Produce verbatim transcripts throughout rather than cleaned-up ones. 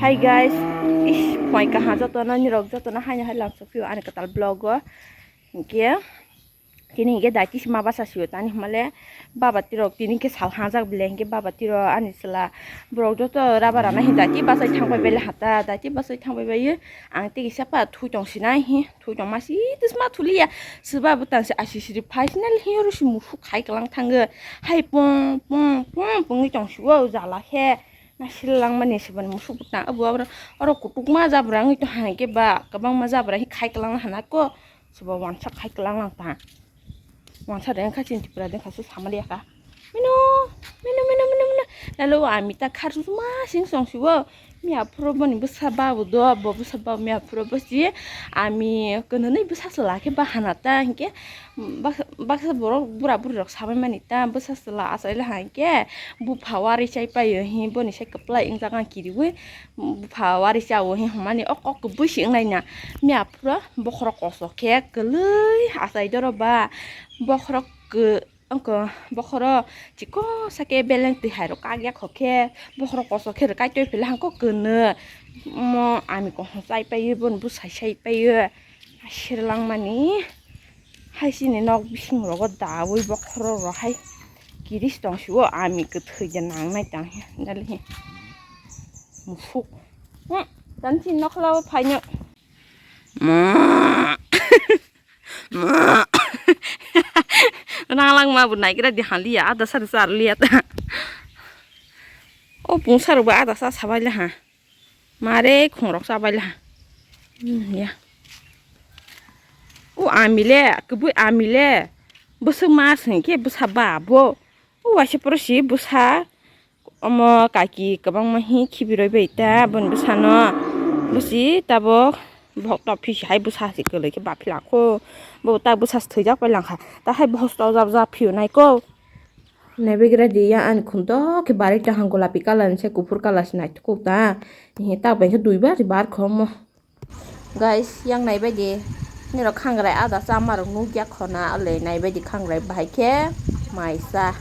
Hi guys, ish, phai kaha jotono nirok jotono haino hai lamsok phio ani kwtal vlog o. Hinkhe tini hinkhe daiti sima basa sio tani himale baba tirok tini hinkhe sal hajak bile hinkhe baba tiro ani chwla borok joto raba rana hin daiti basai thangbai bele hata daiti basai thangbai bai ang tei kisa pa thui tong sinai hi thui tong masi tisma thuliya swba bwtang se asi siri phai sinali hi oro si musuk khai kwlang thango hai pung pung pung pungwi tong sio jala khe. Na sil langmani se bani musuk bwtang abo oro kutukma jabra wngwi tong hai khe ba kwbangma jabra hi khai kwlang hana ko se bo wansa khai kwlang lang ta wansa de wngkha chini Tripura de wngkha su samaliya kha mino mino mino mino mino lalo ami ta kharsu ma sing song sibo miya phuro boni bwsa babu do bo bwsa babu miya phuro bosi ami kwnwi bwsa se lakhe ba hana ta hinkhe Baksa, baksa borok bura buri rok sabai mani ta bwsa chwla achai le hai khe bupha wari chai paio hi boni sai kwplai wngjak ang kiriwi bupha wari chao hi hwnmani o kok kwbwi si wngnai na miya phuro bokhorok koso khe kwlwi achai doro ba bokhorok kw wngkha bokhorok chikon sake beleng twi hai rok kak ya kho khe bokhorok koso khe rwkai toi phila hang kok kwnwi mo ami kok chai paio boni bwsai sai paio. Sirlangmani hai chini nok bising rogo dawi bokhorok rok hai kiris tong sio ami kwthwi de nang nai tang nali musuk. Hmm, dan chini nokla o phaino. Nang lang ma bu nai kira di hali ya ada sar sar liya ta. O pungsa rok ba ada sa sabai le ha. Mare khungrok chabai la. Hmm, ya. O ami le, kwbwi ami le. Bwswk mas hinkhe bwsa ba bo. O waisa poro si bwsa. Omo kaki kwbangma hi khibi roi bai ta boni bwsano. Bwsi tabok bohok tok phisi hai bwsa si kwlwi khe baphi lakho. Bo ta bwsa si thwijak pai langkha. Ta hai bohok tok jab jab phiyo nai ko. Naibegra di ya ani khum to khe bari kaham golapi colour ni se kuphur colour se naithok ta. Ni tak bai khe dui bar bar khomo. Guys, yang naibai di. Nirok khangrai ada chama rok nukya khona ale naibai di khangrai bahai khe maisa.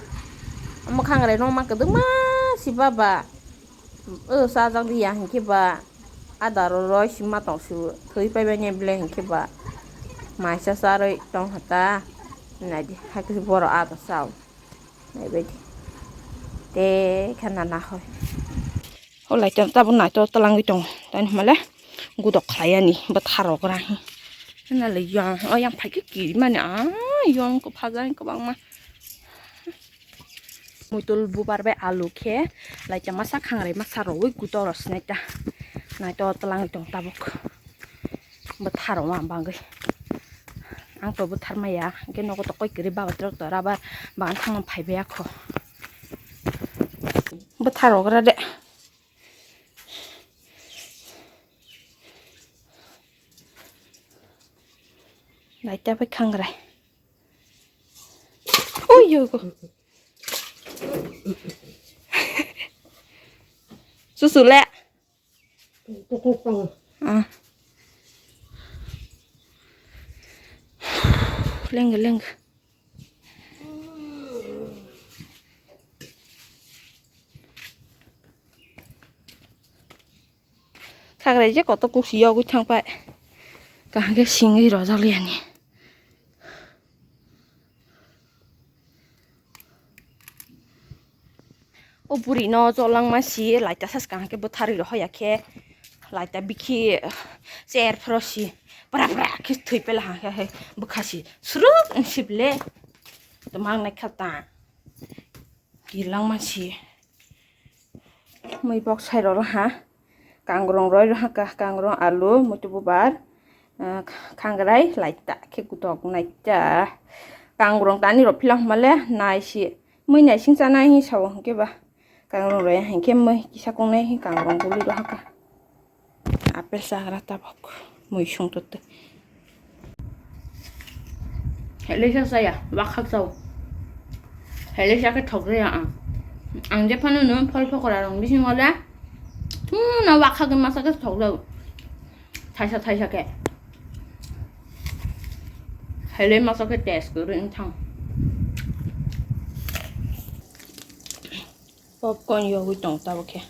Omo khangrai no ma kwdwkma si baba. O chajak di ya hinkhe ba ada ro roi si ma tong si thwi pai bai ne bile hinkhe ba maisa charwi tong kha ta. Nai di hai khe borok ada chao. Naibaidi. Te khana nahoi. Holai tam tabuk naito twlangwi tongo. Tani hwnmale gudok khlai yani bwtharok rang. Hwnale yong, o yang phaikhe kirimani, ah, yong kwphajakni kwbangma. Muitul bubar bai alu khe laita masa khangrai masa rogwi gutok rok sinai ta. Naito twlangwi tong tabuk. Bwtharok ma bangwi. Ang to bwthar maya, hwnkhe nogo to koi kwrwi baba tirok to rubber bagan thangma phaibai akho. Bwtharok ra de. Laita bai khangrai. Oi yogo. Susu le. Ah. Lengga, lengga. Khagrai je koto kusi yogwi thangpai. Kaham khe singwi rojak liyani. O buri no cholangma si laita sa swkang khe bwtharwi rohoya khe laita bikhi chair phoro si pra pra khe thwi pela ha khe bwkha si suruk wng si bile. Twmang nai kha ta kilangma si. Mui bok sai rw ha, kangrong roi rw ha, kangrong, alu, muitu bubar, ah, khangrai, laita khe gutok naita. Kangrong tani rw philang hwnba le nai si, mui naising chanai hi sao hwnkhe ba. Kangrong roi hinkhe mui kisa kongnai hi kangrong guli rw ha kha. Apple chagra tabuk, mui sung twi. Helesa saya, wakhak sao. Helesa khe thok jaya ang. Ang je phano no phol phokora rong bising ole. Thuno wakhak masa khe thok jao. Thaisa thaisa khe. Hele masa khe test kwrwi wng thang. Popcorn yogwi tong tabuk khe.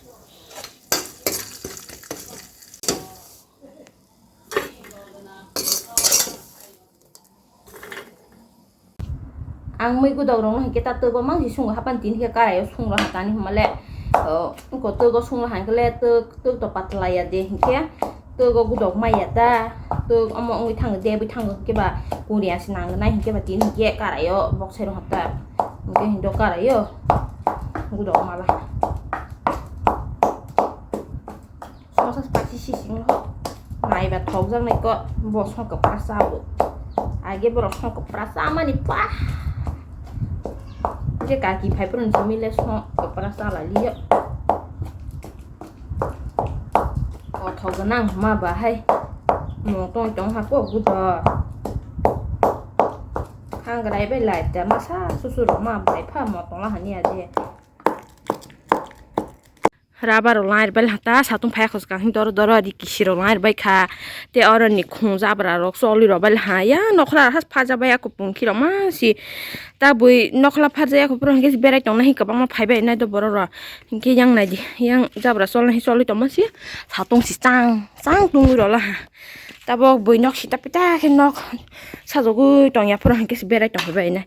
Ang mui gudok rok no hinkhe ta twgo mang si sungo hapan tin hinkhe karai o sung rok ha tani hwnba le, o, wngko twgo sung rok ha hinkhe le twk, twk to patla ya de hinkhe twgo gudok mai ya ta, twk omo wngwi thango de, bwi thango hinkhe ba kuri ya se nang nai hinkhe ba tin hinkhe karai o bok sai rok ha ta hinkhe hindo karai o gudok ma ba. Sosa spicy sising ho. Naiba thokjaknai ko bo song kwpra chao. Age borok song kwpra chamani pa. Je kaki phai phuru simi le song kwpra chala liyo. O thok gwnang ma ba hai. Mo tong tong ha ko gudo. Hangrai bai lai ta masa susu rok ma bai pha mo tong la hani aje. Rubber rok lai bai hata satung phai khos kang doro doro ri kisi rok lai bai kha. Te oro ni khung jabra rok choli rok bai ha ya nokhra has phaja bai ako pungki rok ma si. Ta bui nokhla phaja ako pura hinkhe berai tong nai kwbangma phai bai nai do borok rok. Hinkhe yang nai di yang jabra chol nai choli tong ma si. Satung si chang chang tungwi rok la ha. Tabok bui nok sita pita khe nok sajagwi tong ya pura hinkhe berai tong phai bai nai.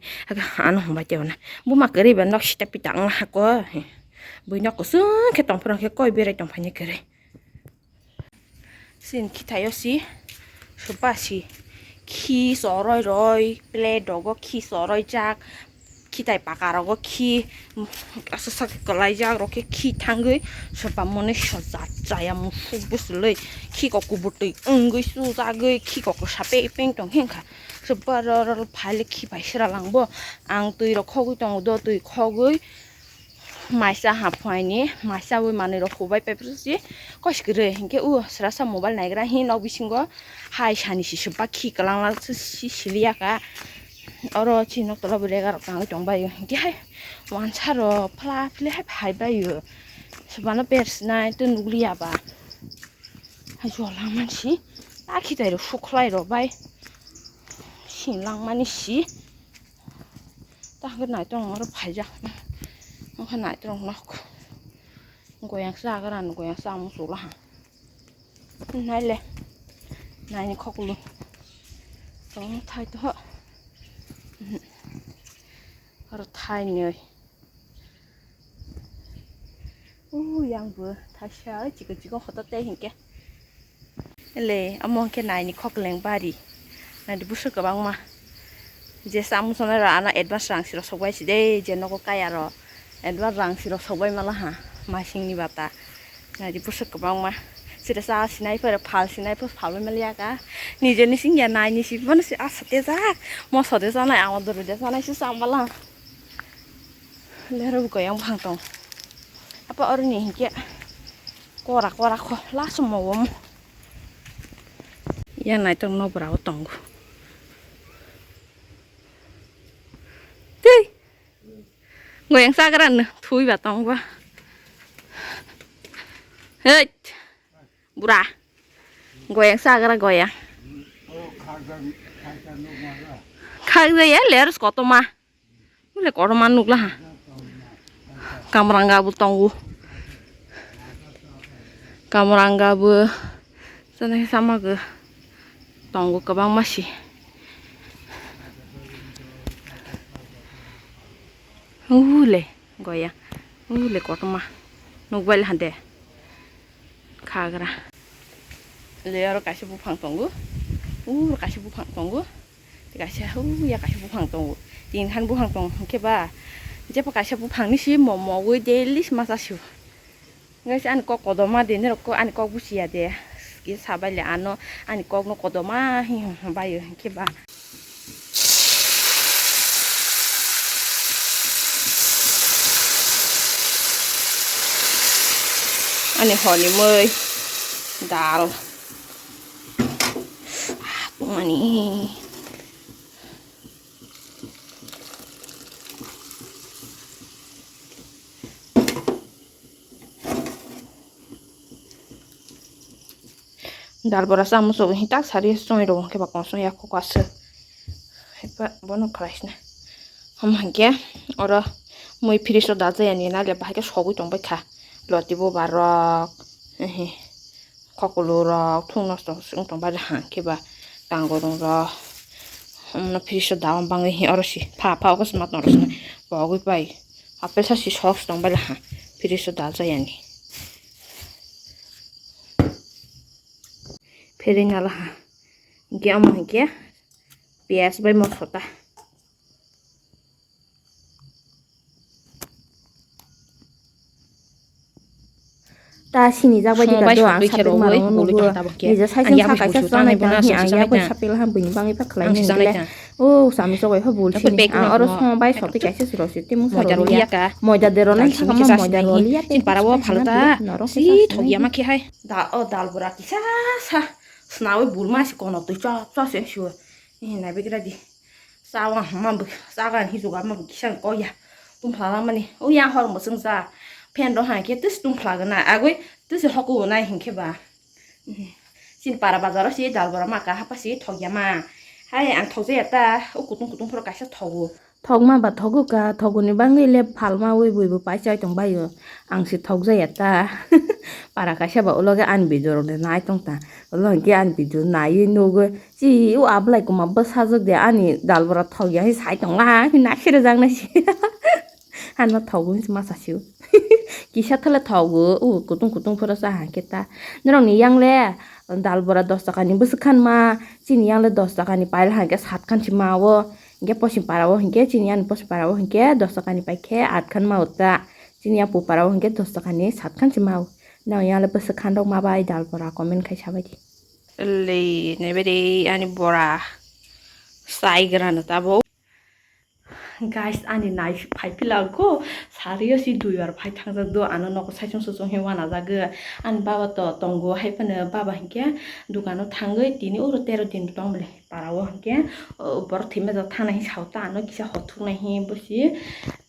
Ano hwnbai tei hwnna buma kwrwi ba nok sita pita wng ha ko. Bui nok kusung khe tong phuru khe koi berai tong phai ni kwrwi. Sini khithaio si sopa si khi choroi roi plate rogo khi choroi jak khitai paka rogo khi asa sak kwlai jak rok khe khi thangwi sopa mone sajak chaya musuk bwswlwi khi kok kubutwi wngwi chujagwi khi kok sape peng tong khe wngkha sopa ro ro phai le khi pai sra langbo ang twi rok khogwi tongo do twi khogwi. Maisa ha phuaini, maisa wi manwi rok hubai pai phuru si koisikri hinkhe u srasa mobile naigra hi nok bisingo hai sani si supa khi kwlangla si siliya ka. Oro chini nok tola bo rega rok tangwi tong baio hinkhe hai wansa rok phla phili hai phai baio. Subano pers nai to nukliya ba. Hai jol langmani si ta khitai rok sukhlai rok bai sin langmani si. Ta hwnkhe naitok oro phaijak. Wngkha naitok nok. Goyang chagra no goyang chamung chulaha. Naile. Naini khoklo. Tong thai to. Oro thai ni. U yang bo thaisa chikon chikon hoto tei hinkhe. Ele, omo hinkhe naini khokleng bari. Naidi buso kwbangma. Je chamung sonai rok ano advance rang sirok sokbai side, je nogo kaya rok advance rang sirok sokbai mala ha, masing ni bata. Naidi buso kwbangma. Sida cha sinai phai rok, phal sinai phai phalwi maliya ka. Nije ni singya naini si bono si asa tejak. Moso de chanai, amo doro de chanai si chambala. Lerok goyang bwkhang tong. Apa oroni hinkhe kora kora kho lasomo omo. Yang naitok nobra o tongo. Tei. Goyang chagra no thui ba tong ba. Hei. Bura. Goyang chagra goyang. Khagdaya lerok kotorma. Bole kotorma nukla ha. Kamranga bo tongo. Kamranga bo. Sana sama go. Tongo kwbangma si. Ule goya. Ule kotorma. Nukbai le hande. Khagra. Le aro kaisa buphang tongo. Uro kaisa buphang tongo. Kaisa hu ya kaisa buphang tongo. Tin khan buphang tong hwnkhe ba. Jepha kaisa buphang ni si momo wi daily se ma cha sio. Guys, ani kok kodoma de, nirok ko ani kok buchiya de. Ki sabai le ano ani kok no kodoma hi hwn hwn bai hwnkhe ba. Ani hor ni mui dal. Ah, mani. Dal bora chamung chugwi tak sari songwi rw hwnkhe ba konsong ya kok aswk. Haiba bono khlai sina. Hom hwnkhe oro mui fridge o dajaya ni naile bahai khe sogwi tongbai kha. Loti boba rok, ehe, khokolo rok, thung nosto wng tongbai ha hwnkhe ba tango rung rok. Amno fridge o dal bangwi hi oro si pha pha ogo sima tong rosna pogwi pai. Apple sa si socks tong bala ha fridge o dal jayani. Fridge nala ha. Ge amo hingke piyaj bai mosota. Ta sini jak bai Song dikha bai do ang sotwi khe sapik rogwi marong bului nugo. Tang tabuk khe. Nija Ang saisong yakung sakai sa sujak sanai tang hi ang yakung sapik ham bini bangwi pa khlai nang le. O sami sogoi ho bul sini. Ang oro song bai sotwi kaisa siro si timo saro liya. Moida de rona saka ma moida ro liya. Chin para wo phalta. Si thok ya ma khe hai. Da o dal bura kisa sa. Snawi bul ma si kono twi chop chop se shu. Ni na bigra di. Chawa hama bo chaga ni juga ma bo kisa ko ya. Tum phala mani. O ya hor mo sung sa. Phen ro ha khe tis tum phala gana. Agoi tis hoko nai hin khe ba. Chin para bazar o si dal bura ma ka hapa si thok ya ma. Hai ang thok jaya ta. O kutung kutung phoro kaisa thogo. Thokma ba thogo ka, thogoni bangwi le phalma wi bui bo pai chai tong bai o. Ang se thok jaya ta. Para kaisa ba ulo ge ani video rok de nai tong ta. Ulo hwnkhe ani video naiwi nugwi, "Chi, o ablai kwma bwsajwk de ani dal bura thok ya," hwnwi sai tong la, hwnwi naisere jak nai se. Ano thogo hwnwi se masa se o. Kisa thale thogo, o kutung kutung phoro cha hwnkhe ta. Norok ni yang le dal bura dos taka ni bwswk khan ma, chini yang le dos taka ni pail hwnkhe sat khan se ma o. Hingke posim para o hingke chini ani posim para o hingke dos taka ni paikhe aat khan ma o ta. Chini apu para o hingke dos taka ni saat khan se ma o. Nang yang le bwswk khan rok ma bai dal bora comment khai sa bai di. Le ne bere ani bora sai gra na ta bo. Guys, ani nai phai pila ko sari o si dui bar phai thang jak do, ano nogo saichung suchung he wana jak. Ani baba to tongo hai phano baba hingke dukano thangwi tini oro tero din tong bole. Para o hingke, o, borok thwima jak thana hi sao ta ano kisa hothuk nai hi bosi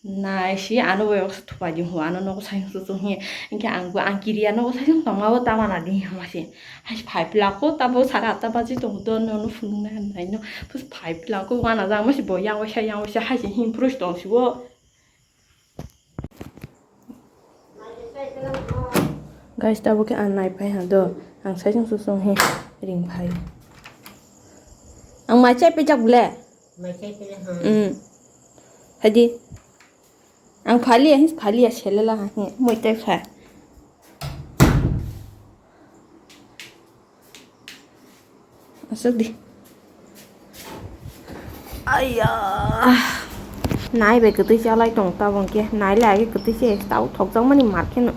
nai si ano bai baksa thupai di ho ano nogo sai sung sung hi hingke ang bo ang kiri ano bo sai sung tongma bo ta wana di hama se hai phai pila ko ta bo sara atta baji tong do nono phunuk nai nai no phai pila ko wana jak ma si bo yang waisa yang waisa hai se him phuru si tong si o. Guys, tabuk khe ang nai phai ha do. Ang saichung suchung he ring phai. Ang mai chai pijak ble. Mai chai pijak ha. Hmm. Hadi. Ang phali ya, his phali ya, selela ha he. Moi tai phai. Aswk di. Aiya. Nai bai kwtwi chalai tong tabuk khe. Nai le age kwtwi se tau thokjakmani mar kheno.